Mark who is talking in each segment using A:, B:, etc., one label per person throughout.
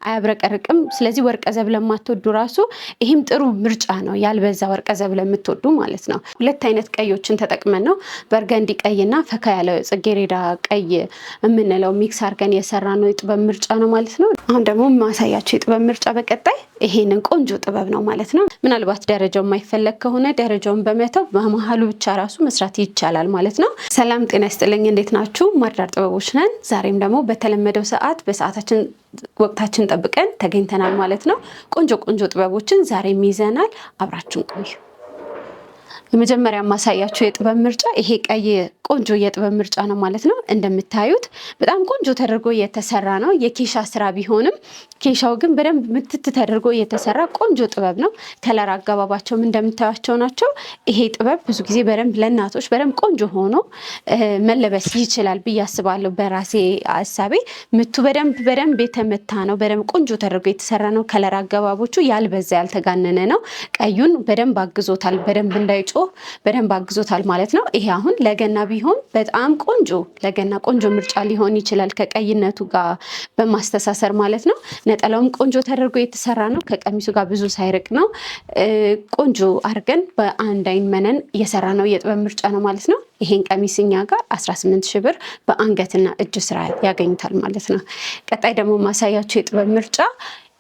A: አያብረቀርቅም። ስለዚህ ወርቀ ዘብ ለማትወዱ ራሱ ይህም ጥሩ ምርጫ ነው፣ ያልበዛ ወርቀ ዘብ ለምትወዱ ማለት ነው። ሁለት አይነት ቀዮችን ተጠቅመን ነው፣ burgundy ቀይና ፈካ ያለ ጽጌሬዳ ቀይ የምንለው mix አድርገን የሰራ ነው የጥበብ ምርጫ ነው ማለት ነው። አሁን ደግሞ ማሳያቸው የጥበብ ምርጫ በቀጣይ ይሄንን ቆንጆ ጥበብ ነው ማለት ነው። ምናልባት ደረጃው የማይፈለግ ከሆነ ደረጃውን በመተው በመሀሉ ብቻ ራሱ መስራት ይቻላል ማለት ነው። ሰላም ጤና ይስጥልኝ፣ እንዴት ናችሁ? ማርዳር ጥበቦች ነን። ዛሬም ደግሞ በተለመደው ሰዓት በሰዓታችን ወቅታችን ጠብቀን ተገኝተናል ማለት ነው። ቆንጆ ቆንጆ ጥበቦችን ዛሬም ይዘናል። አብራችን ቆዩ። የመጀመሪያ ማሳያችሁ የጥበብ ምርጫ ይሄ ቀይ ቆንጆ የጥበብ ምርጫ ነው ማለት ነው። እንደምታዩት በጣም ቆንጆ ተደርጎ የተሰራ ነው። የኬሻ ስራ ቢሆንም ኬሻው ግን በደንብ ምትት ተደርጎ የተሰራ ቆንጆ ጥበብ ነው። Color አገባባቸውም እንደምታዩቸው ናቸው። ይሄ ጥበብ ብዙ ጊዜ በደንብ ለእናቶች በደንብ ቆንጆ ሆኖ መለበስ ይችላል ብዬ አስባለሁ። በራሴ ሀሳቤ ምቱ በደንብ በደንብ የተመታ ነው። በደንብ ቆንጆ ተደርጎ የተሰራ ነው። Color አገባቦቹ ያልበዛ ያልተጋነነ ነው። ቀዩን በደንብ አግዞታል። በደንብ እንዳይጮህ በደንብ አግዞታል ማለት ነው። ይሄ አሁን ለገና ቢሆን በጣም ቆንጆ ለገና ቆንጆ ምርጫ ሊሆን ይችላል፣ ከቀይነቱ ጋር በማስተሳሰር ማለት ነው። ነጠላውም ቆንጆ ተደርጎ የተሰራ ነው። ከቀሚሱ ጋር ብዙ ሳይርቅ ነው። ቆንጆ አድርገን በአንድ አይን መነን እየሰራ ነው የጥበብ ምርጫ ነው ማለት ነው። ይሄን ቀሚስ እኛ ጋር 18 ሺህ ብር በአንገትና እጅ ስራ ያገኙታል ማለት ነው። ቀጣይ ደግሞ ማሳያቸው የጥበብ ምርጫ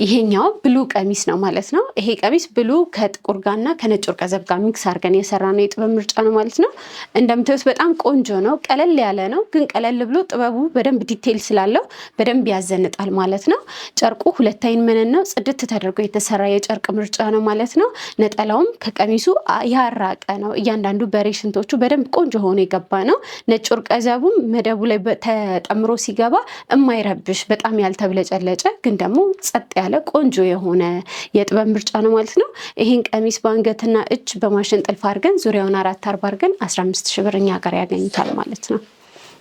A: ይሄኛው blue ቀሚስ ነው ማለት ነው። ይሄ ቀሚስ blue ከጥቁር ጋርና ከነጭ ወርቀ ዘብ ጋር mix አድርገን የሰራ ነው የጥበብ ምርጫ ነው ማለት ነው። እንደምታዩት በጣም ቆንጆ ነው። ቀለል ያለ ነው፣ ግን ቀለል ብሎ ጥበቡ በደንብ detail ስላለው በደንብ ያዘንጣል ማለት ነው። ጨርቁ ሁለት አይን መነን ነው። ጽድት ተደርጎ የተሰራ የጨርቅ ምርጫ ነው ማለት ነው። ነጠላውም ከቀሚሱ ያራቀ ነው። እያንዳንዱ በሬሽንቶቹ በደንብ ቆንጆ ሆኖ የገባ ነው። ነጭ ወርቀ ዘቡም መደቡ ላይ ተጠምሮ ሲገባ የማይረብሽ፣ በጣም ያልተብለጨለጨ፣ ግን ደግሞ ጸጥ ያለ ቆንጆ የሆነ የጥበብ ምርጫ ነው ማለት ነው። ይህን ቀሚስ በአንገትና እጅ በማሽን ጥልፍ አድርገን ዙሪያውን አራት አርባ አድርገን 15 ሺህ ብር እኛ ጋር ያገኙታል ማለት ነው።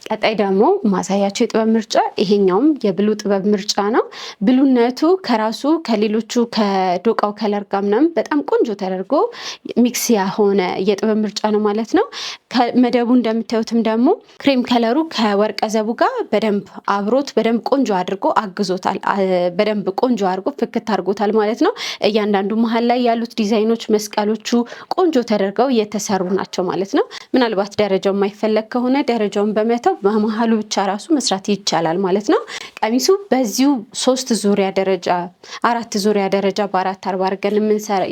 A: ቀጣይ ደግሞ ማሳያቸው የጥበብ ምርጫ ይሄኛውም የ blue ጥበብ ምርጫ ነው። Blue ነቱ ከራሱ ከሌሎቹ ከዶቃው color ጋር ምናምን በጣም ቆንጆ ተደርጎ mix የሆነ የጥበብ ምርጫ ነው ማለት ነው። መደቡ እንደምታዩትም ደግሞ cream color ኡ ከወርቀ ዘቡ ጋር በደንብ አብሮት በደንብ ቆንጆ አድርጎ አግዞታል። በደንብ ቆንጆ አድርጎ ፍክት አድርጎታል ማለት ነው። እያንዳንዱ መሀል ላይ ያሉት ዲዛይኖች መስቀሎቹ ቆንጆ ተደርገው የተሰሩ ናቸው ማለት ነው። ምናልባት ደረጃው የማይፈለግ ከሆነ ደረጃውን በመተው በመሀሉ ብቻ ራሱ መስራት ይቻላል ማለት ነው። ቀሚሱ በዚሁ ሶስት ዙሪያ ደረጃ፣ አራት ዙሪያ ደረጃ በአራት አርባ አድርገን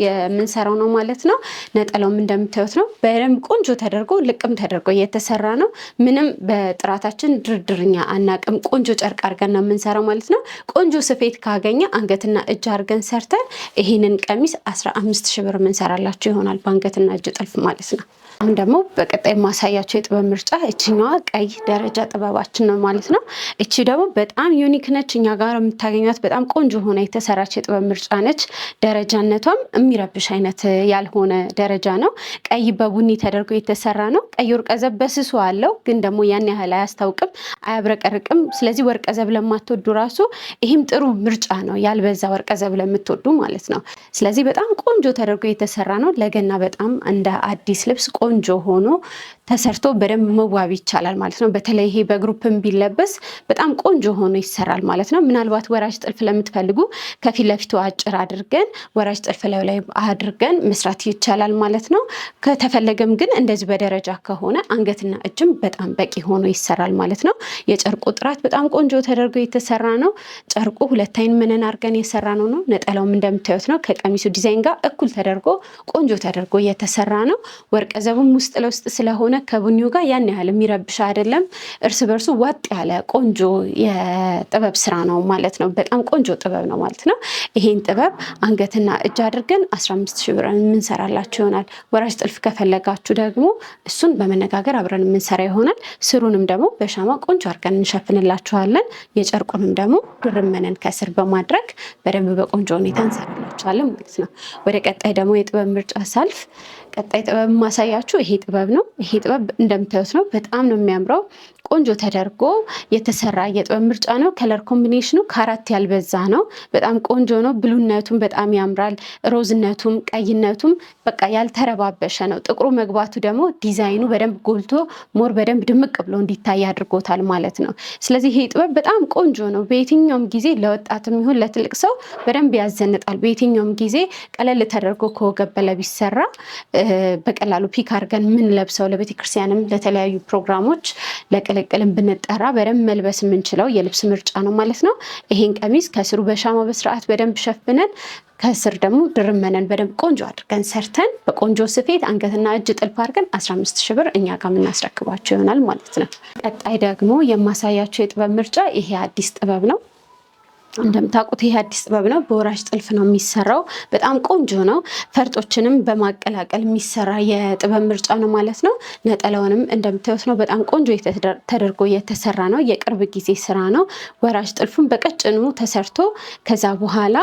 A: የምንሰራው ነው ማለት ነው። ነጠላውም እንደምታዩት ነው። በደንብ ቆንጆ ተደርጎ ልቅም ተደርጎ የተሰራ ነው። ምንም በጥራታችን ድርድርኛ አናቅም። ቆንጆ ጨርቅ አድርገን ነው የምንሰራው ማለት ነው። ቆንጆ ስፌት ካገኘ አንገትና እጅ አድርገን ሰርተን ይህንን ቀሚስ 15 ሺህ ብር የምንሰራላችሁ ይሆናል በአንገትና እጅ ጥልፍ ማለት ነው። አሁን ደግሞ በቀጣይ ማሳያቸው የጥበብ ምርጫ እችኛዋ ቀይ ደረጃ ጥበባችን ነው ማለት ነው። እቺ ደግሞ በጣም unique ነች። እኛ ጋር የምታገኟት በጣም ቆንጆ ሆና የተሰራች የጥበብ ምርጫ ነች። ደረጃነቷም የሚረብሽ አይነት ያልሆነ ደረጃ ነው። ቀይ በቡኒ ተደርጎ የተሰራ ነው። ቀይ ወርቀ ዘብ በስሱ አለው፣ ግን ደግሞ ያን ያህል አያስታውቅም፣ አያብረቀርቅም። ስለዚህ ወርቀ ዘብ ለማትወዱ ራሱ ይህም ጥሩ ምርጫ ነው፣ ያልበዛ ወርቀ ዘብ ለምትወዱ ማለት ነው። ስለዚህ በጣም ቆንጆ ተደርጎ የተሰራ ነው። ለገና በጣም እንደ አዲስ ልብስ ቆንጆ ሆኖ ተሰርቶ በደንብ መዋብ ይቻላል ማለት ነው። በተለይ ይሄ በ group ም ቢለበስ በጣም ቆንጆ ሆኖ ይሰራል ማለት ነው። ምናልባት ወራጅ ጥልፍ ለምትፈልጉ ከፊት ለፊቱ አጭር አድርገን ወራጅ ጥልፍ ላይ ላይ አድርገን መስራት ይቻላል ማለት ነው። ከተፈለገም ግን እንደዚህ በደረጃ ከሆነ አንገትና እጅም በጣም በቂ ሆኖ ይሰራል ማለት ነው። የጨርቁ ጥራት በጣም ቆንጆ ተደርጎ የተሰራ ነው። ጨርቁ ሁለት አይን መነን አድርገን የሰራ ነው። ነጠላውም እንደምታዩት ነው። ከቀሚሱ ዲዛይን ጋር እኩል ተደርጎ ቆንጆ ተደርጎ የተሰራ ነው። ወርቀ ዘቡም ውስጥ ለውስጥ ስለሆነ ከቡኒው ጋር ያን ያህል የሚረብሽ አይደለም። እርስ በርሱ ዋጥ ያለ ቆንጆ የጥበብ ስራ ነው ማለት ነው። በጣም ቆንጆ ጥበብ ነው ማለት ነው። ይሄን ጥበብ አንገትና እጅ አድርገን 15 ሺህ ብር የምንሰራላችሁ ይሆናል። ወራጅ ጥልፍ ከፈለጋችሁ ደግሞ እሱን በመነጋገር አብረን የምንሰራ ይሆናል። ስሩንም ደግሞ በሻማ ቆንጆ አድርገን እንሸፍንላችኋለን። የጨርቁንም ደግሞ ድርብ መነን ከስር በማድረግ በደንብ በቆንጆ ሁኔታ እንሰራላችኋለን ማለት ነው። ወደ ቀጣይ ደግሞ የጥበብ ምርጫ ሳልፍ ቀጣይ ጥበብ ማሳያችሁ ይሄ ጥበብ ነው። ይሄ ጥበብ እንደምታዩት ነው። በጣም ነው የሚያምረው። ቆንጆ ተደርጎ የተሰራ የጥበብ ምርጫ ነው። Color combination ኑ ከአራት ያልበዛ ነው። በጣም ቆንጆ ነው። Blue ነቱም በጣም ያምራል። ሮዝነቱም ቀይነቱም በቃ ያልተረባበሸ ነው። ጥቁሩ መግባቱ ደግሞ ዲዛይኑ በደንብ ጎልቶ more በደንብ ድምቅ ብሎ እንዲታይ አድርጎታል ማለት ነው። ስለዚህ ይሄ ጥበብ በጣም ቆንጆ ነው። በየትኛውም ጊዜ ለወጣትም ይሁን ለትልቅ ሰው በደንብ ያዘንጣል። በየትኛውም ጊዜ ቀለል ተደርጎ ከወገብ በላይ ቢሰራ በቀላሉ pick አድርገን የምንለብሰው፣ ለቤተክርስቲያንም ለተለያዩ ፕሮግራሞች ለቅልቅልም ብንጠራ በደንብ መልበስ የምንችለው የልብስ ምርጫ ነው ማለት ነው። ይሄን ቀሚስ ከስሩ በሻማ በስርዓት በደንብ ሸፍነን፣ ከስር ደግሞ ድርብ መነን በደንብ ቆንጆ አድርገን ሰርተን፣ በቆንጆ ስፌት አንገትና እጅ ጥልፍ አድርገን 15 ሺህ ብር እኛ ጋር የምናስረክባቸው ይሆናል ማለት ነው። ቀጣይ ደግሞ የማሳያቸው የጥበብ ምርጫ ይሄ አዲስ ጥበብ ነው። እንደምታውቁት ይሄ አዲስ ጥበብ ነው። በወራጅ ጥልፍ ነው የሚሰራው። በጣም ቆንጆ ነው። ፈርጦችንም በማቀላቀል የሚሰራ የጥበብ ምርጫ ነው ማለት ነው። ነጠላውንም እንደምታዩት ነው። በጣም ቆንጆ ተደርጎ የተሰራ ነው። የቅርብ ጊዜ ስራ ነው። ወራጅ ጥልፉን በቀጭኑ ተሰርቶ ከዛ በኋላ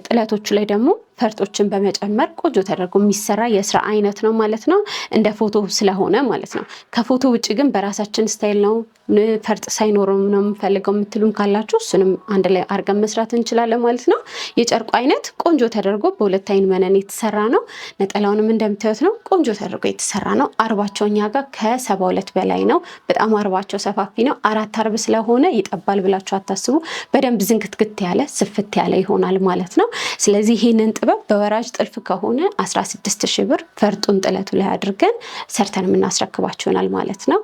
A: ጥለቶቹ ላይ ደግሞ ፈርጦችን በመጨመር ቆንጆ ተደርጎ የሚሰራ የስራ አይነት ነው ማለት ነው። እንደ ፎቶ ስለሆነ ማለት ነው። ከፎቶ ውጭ ግን በራሳችን style ነው፣ ፈርጥ ሳይኖረው ነው የምንፈልገው የምትሉም ካላችሁ እሱንም አንድ ላይ አድርገን መስራት እንችላለን ማለት ነው። የጨርቁ አይነት ቆንጆ ተደርጎ በሁለት አይን መነን የተሰራ ነው። ነጠላውንም እንደምታዩት ነው፣ ቆንጆ ተደርጎ የተሰራ ነው። አርባቸው እኛ ጋር ከ72 በላይ ነው። በጣም አርባቸው ሰፋፊ ነው። አራት አርብ ስለሆነ ይጠባል ብላችሁ አታስቡ። በደንብ ዝንክትክት ያለ ስፍት ያለ ይሆናል ማለት ነው። ስለዚህ ይህንን ጥበብ በወራጅ ጥልፍ ከሆነ 16 ሺህ ብር ፈርጡን ጥለቱ ላይ አድርገን ሰርተን የምናስረክባችሁ ይሆናል ማለት ነው።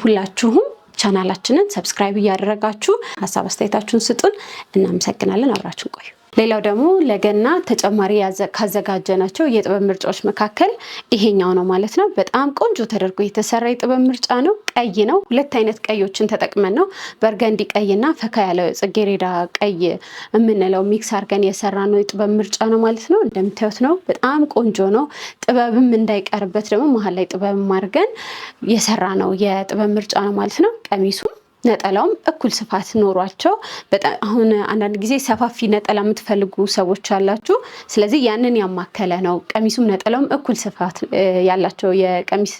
A: ሁላችሁም ቻናላችንን subscribe እያደረጋችሁ ሀሳብ አስተያየታችሁን ስጡን። እናመሰግናለን። አብራችሁን ቆዩ። ሌላው ደግሞ ለገና ተጨማሪ ካዘጋጀናቸው የጥበብ ምርጫዎች መካከል ይሄኛው ነው ማለት ነው። በጣም ቆንጆ ተደርጎ የተሰራ የጥበብ ምርጫ ነው። ቀይ ነው። ሁለት አይነት ቀዮችን ተጠቅመን ነው። Burgundy ቀይና ፈካ ያለ ጽጌሬዳ ቀይ የምንለው mix አድርገን የሰራነው የጥበብ ምርጫ ነው ማለት ነው። እንደምታዩት ነው። በጣም ቆንጆ ነው። ጥበብም እንዳይቀርበት ደግሞ መሀል ላይ ጥበብም አድርገን የሰራነው የጥበብ ምርጫ ነው ማለት ነው። ቀሚሱም ነጠላውም እኩል ስፋት ኖሯቸው፣ በጣም አሁን አንዳንድ ጊዜ ሰፋፊ ነጠላ የምትፈልጉ ሰዎች አላችሁ። ስለዚህ ያንን ያማከለ ነው። ቀሚሱም ነጠላውም እኩል ስፋት ያላቸው የቀሚስ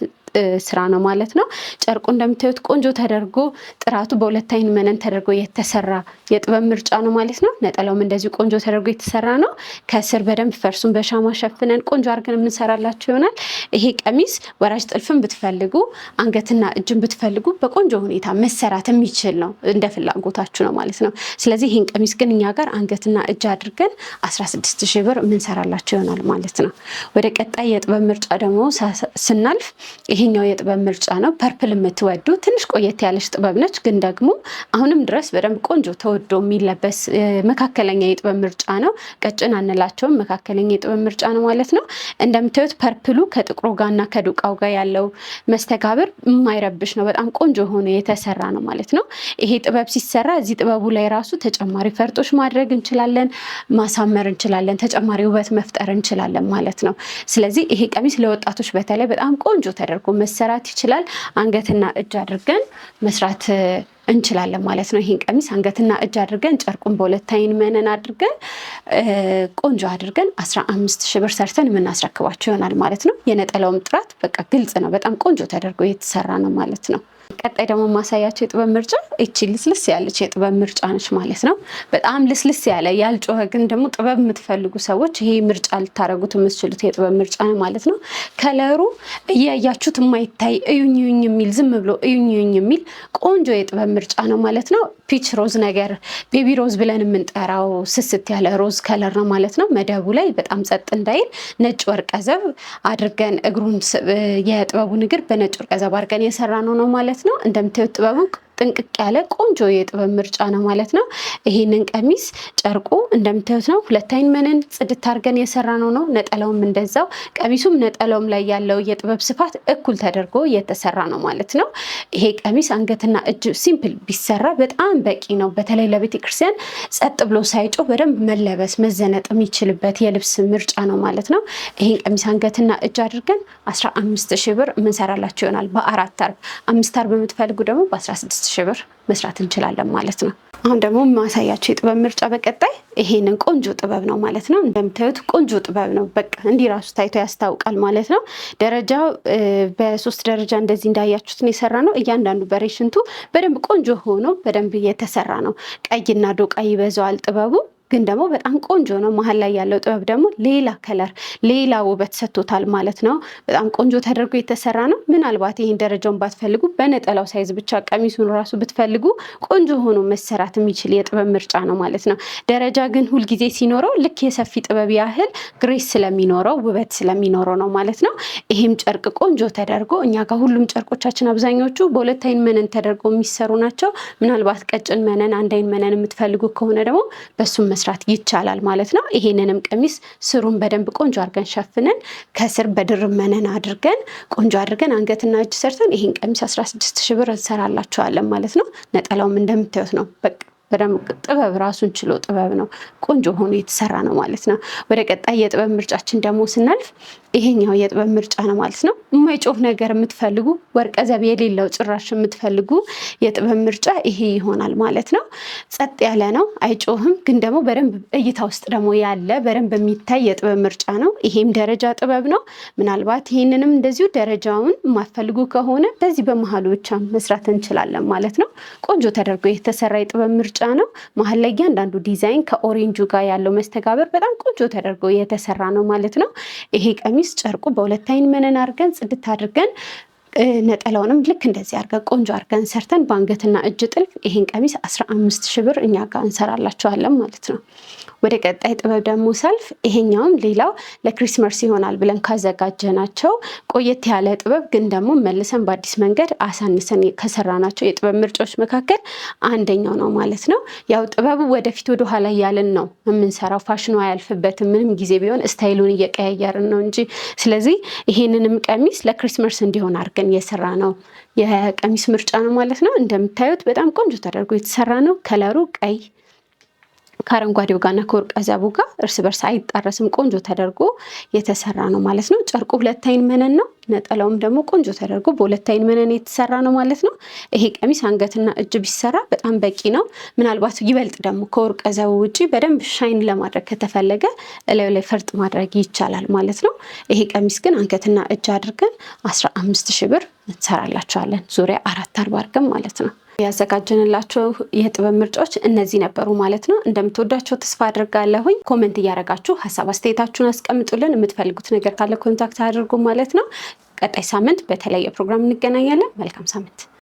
A: ስራ ነው ማለት ነው። ጨርቁ እንደምታዩት ቆንጆ ተደርጎ ጥራቱ በሁለት አይን መነን ተደርጎ የተሰራ የጥበብ ምርጫ ነው ማለት ነው። ነጠላውም እንደዚሁ ቆንጆ ተደርጎ የተሰራ ነው። ከስር በደንብ ፈርሱን በሻማ ሸፍነን ቆንጆ አድርገን የምንሰራላቸው ይሆናል። ይሄ ቀሚስ ወራጅ ጥልፍን ብትፈልጉ፣ አንገትና እጅን ብትፈልጉ በቆንጆ ሁኔታ መሰራት የሚችል ነው። እንደ ፍላጎታችሁ ነው ማለት ነው። ስለዚህ ይህን ቀሚስ ግን እኛ ጋር አንገትና እጅ አድርገን 16 ሺህ ብር የምንሰራላቸው ይሆናል ማለት ነው። ወደ ቀጣይ የጥበብ ምርጫ ደግሞ ስናልፍ ይሄኛው የጥበብ ምርጫ ነው። Purple የምትወዱ፣ ትንሽ ቆየት ያለች ጥበብ ነች፣ ግን ደግሞ አሁንም ድረስ በደንብ ቆንጆ ተወዶ የሚለበስ መካከለኛ የጥበብ ምርጫ ነው። ቀጭን አንላቸውም፣ መካከለኛ የጥበብ ምርጫ ነው ማለት ነው። እንደምታዩት purple ኡ ከጥቁሩ ጋርና ከዶቃው ጋር ያለው መስተጋብር የማይረብሽ ነው። በጣም ቆንጆ ሆኖ የተሰራ ነው ማለት ነው። ይሄ ጥበብ ሲሰራ እዚህ ጥበቡ ላይ ራሱ ተጨማሪ ፈርጦች ማድረግ እንችላለን፣ ማሳመር እንችላለን፣ ተጨማሪ ውበት መፍጠር እንችላለን ማለት ነው። ስለዚህ ይሄ ቀሚስ ለወጣቶች በተለይ በጣም ቆንጆ ተደርጎ መሰራት ይችላል። አንገትና እጅ አድርገን መስራት እንችላለን ማለት ነው። ይህን ቀሚስ አንገትና እጅ አድርገን፣ ጨርቁን በሁለት አይን መነን አድርገን፣ ቆንጆ አድርገን 15 ሺህ ብር ሰርተን የምናስረክባቸው ይሆናል ማለት ነው። የነጠላውም ጥራት በቃ ግልጽ ነው። በጣም ቆንጆ ተደርጎ የተሰራ ነው ማለት ነው። ቀጣይ ደግሞ ማሳያቸው የጥበብ ምርጫ እቺ ልስልስ ያለች የጥበብ ምርጫ ነች ማለት ነው። በጣም ልስልስ ያለ፣ ያልጮኸ፣ ግን ደግሞ ጥበብ የምትፈልጉ ሰዎች ይሄ ምርጫ ልታደርጉት የምትችሉት የጥበብ ምርጫ ነው ማለት ነው። Color ኡ እያያችሁት የማይታይ፣ እዩኝ እዩኝ የሚል፣ ዝም ብሎ እዩኝ እዩኝ የሚል ቆንጆ የጥበብ ምርጫ ነው ማለት ነው። Peach rose ነገር፣ baby rose ብለን የምንጠራው ስስት ያለ rose color ነው ማለት ነው። መደቡ ላይ በጣም ጸጥ እንዳይል ነጭ ወርቀ ዘብ አድርገን እግሩን፣ የጥበቡን እግር በነጭ ወርቀ ዘብ አድርገን የሰራነው ነው ማለት ነው። እንደምታዩት ጥበቡ ጥንቅቅ ያለ ቆንጆ የጥበብ ምርጫ ነው ማለት ነው። ይሄንን ቀሚስ ጨርቁ እንደምታዩት ነው። ሁለት አይን መነን ጽድት አድርገን የሰራነው ነው። ነጠላውም እንደዛው፣ ቀሚሱም ነጠላውም ላይ ያለው የጥበብ ስፋት እኩል ተደርጎ የተሰራ ነው ማለት ነው። ይሄ ቀሚስ አንገትና እጅ simple ቢሰራ በጣም በቂ ነው። በተለይ ለቤተ ክርስቲያን ጸጥ ብሎ ሳይጮህ በደንብ መለበስ መዘነጥ የሚችልበት የልብስ ምርጫ ነው ማለት ነው። ይሄን ቀሚስ አንገትና እጅ አድርገን 15 ሺህ ብር የምንሰራላቸው ይሆናል በአራት አርብ። አምስት አርብ የምትፈልጉ ደግሞ በ16 ሺህ ብር መስራት እንችላለን ማለት ነው። አሁን ደግሞ ማሳያቸው የጥበብ ምርጫ በቀጣይ ይሄንን ቆንጆ ጥበብ ነው ማለት ነው። እንደምታዩት ቆንጆ ጥበብ ነው። በቃ እንዲህ ራሱ ታይቶ ያስታውቃል ማለት ነው። ደረጃው በ3 ደረጃ እንደዚህ እንዳያችሁት ነው የሰራ ነው። እያንዳንዱ በሬሽንቱ በደንብ ቆንጆ ሆኖ በደንብ የተሰራ ነው። ቀይና ዶቃ ይበዛዋል ጥበቡ ግን ደግሞ በጣም ቆንጆ ነው። መሀል ላይ ያለው ጥበብ ደግሞ ሌላ color ሌላ ውበት ሰጥቶታል ማለት ነው። በጣም ቆንጆ ተደርጎ የተሰራ ነው። ምናልባት ይህን ደረጃውን ባትፈልጉ በነጠላው size ብቻ ቀሚሱን ራሱ ብትፈልጉ ቆንጆ ሆኖ መሰራት የሚችል የጥበብ ምርጫ ነው ማለት ነው። ደረጃ ግን ሁልጊዜ ሲኖረው ልክ የሰፊ ጥበብ ያህል grace ስለሚኖረው ውበት ስለሚኖረው ነው ማለት ነው። ይሄም ጨርቅ ቆንጆ ተደርጎ እኛ ጋር ሁሉም ጨርቆቻችን አብዛኞቹ በሁለት አይን መነን ተደርጎ የሚሰሩ ናቸው። ምናልባት ቀጭን መነን አንድ አይን መነን የምትፈልጉ ከሆነ ደግሞ በሱም መስራት ይቻላል ማለት ነው። ይሄንንም ቀሚስ ስሩን በደንብ ቆንጆ አድርገን ሸፍነን ከስር በድርብ መነን አድርገን ቆንጆ አድርገን አንገትና እጅ ሰርተን ይሄን ቀሚስ 16 ሺህ ብር እንሰራላችኋለን ማለት ነው። ነጠላውም እንደምታዩት ነው። በቃ በደንብ ጥበብ ራሱን ችሎ ጥበብ ነው። ቆንጆ ሆኖ የተሰራ ነው ማለት ነው። ወደ ቀጣይ የጥበብ ምርጫችን ደግሞ ስናልፍ ይሄኛው የጥበብ ምርጫ ነው ማለት ነው። የማይጮህ ነገር የምትፈልጉ ወርቀ ዘብ የሌለው ጭራሽ የምትፈልጉ የጥበብ ምርጫ ይሄ ይሆናል ማለት ነው። ጸጥ ያለ ነው፣ አይጮህም፣ ግን ደግሞ በደንብ እይታ ውስጥ ደግሞ ያለ በደንብ የሚታይ የጥበብ ምርጫ ነው። ይሄም ደረጃ ጥበብ ነው። ምናልባት ይሄንንም እንደዚሁ ደረጃውን የማትፈልጉ ከሆነ በዚህ በመሀሉ ብቻ መስራት እንችላለን ማለት ነው። ቆንጆ ተደርጎ የተሰራ የጥበብ ምርጫ ነው። መሀል ላይ እያንዳንዱ ዲዛይን ከ orange ኡ ጋር ያለው መስተጋብር በጣም ቆንጆ ተደርጎ የተሰራ ነው ማለት ነው። ይሄ ቀሚስ ጨርቁ በሁለት አይን መነን አድርገን ጽድት አድርገን ነጠላውንም ልክ እንደዚህ አድርገን ቆንጆ አድርገን ሰርተን በአንገትና እጅ ጥልፍ ይሄን ቀሚስ 15 ሺህ ብር እኛ ጋር እንሰራላችኋለን ማለት ነው። ወደ ቀጣይ ጥበብ ደግሞ ሳልፍ ይሄኛውም ሌላው ለ Christmas ይሆናል ብለን ካዘጋጀናቸው ቆየት ያለ ጥበብ ግን ደግሞ መልሰን በአዲስ መንገድ አሳንሰን ከሰራናቸው የጥበብ ምርጫዎች መካከል አንደኛው ነው ማለት ነው። ያው ጥበቡ ወደፊት ወደ ኋላ እያልን ነው የምንሰራው። ፋሽኑ አያልፍበትም ምንም ጊዜ ቢሆን style ኡን እየቀያየርን ነው እንጂ። ስለዚህ ይሄንንም ቀሚስ ለ Christmas እንዲሆን አድርገን የሰራ ነው የቀሚስ ምርጫ ነው ማለት ነው። እንደምታዩት በጣም ቆንጆ ተደርጎ የተሰራ ነው። color ኡ ቀይ ከአረንጓዴው ጋርና ከወርቀ ዘቡ ጋር እርስ በርስ አይጣረስም። ቆንጆ ተደርጎ የተሰራ ነው ማለት ነው። ጨርቁ ሁለት አይን መነን ነው። ነጠላውም ደግሞ ቆንጆ ተደርጎ በሁለት አይን መነን የተሰራ ነው ማለት ነው። ይሄ ቀሚስ አንገትና እጅ ቢሰራ በጣም በቂ ነው። ምናልባት ይበልጥ ደግሞ ከወርቀ ዘቡ ውጪ በደንብ shine ለማድረግ ከተፈለገ እላዩ ላይ ፈርጥ ማድረግ ይቻላል ማለት ነው። ይሄ ቀሚስ ግን አንገትና እጅ አድርገን 15 ሺህ ብር እንሰራላችኋለን። ዙሪያ 4 40 አድርገን ማለት ነው። ያዘጋጀንላቸው የጥበብ ምርጫዎች እነዚህ ነበሩ ማለት ነው። እንደምትወዳቸው ተስፋ አድርጋለሁኝ። Comment እያደረጋችሁ ሀሳብ አስተያየታችሁን አስቀምጡልን። የምትፈልጉት ነገር ካለ contact አድርጉ ማለት ነው። ቀጣይ ሳምንት በተለየ ፕሮግራም እንገናኛለን። መልካም ሳምንት።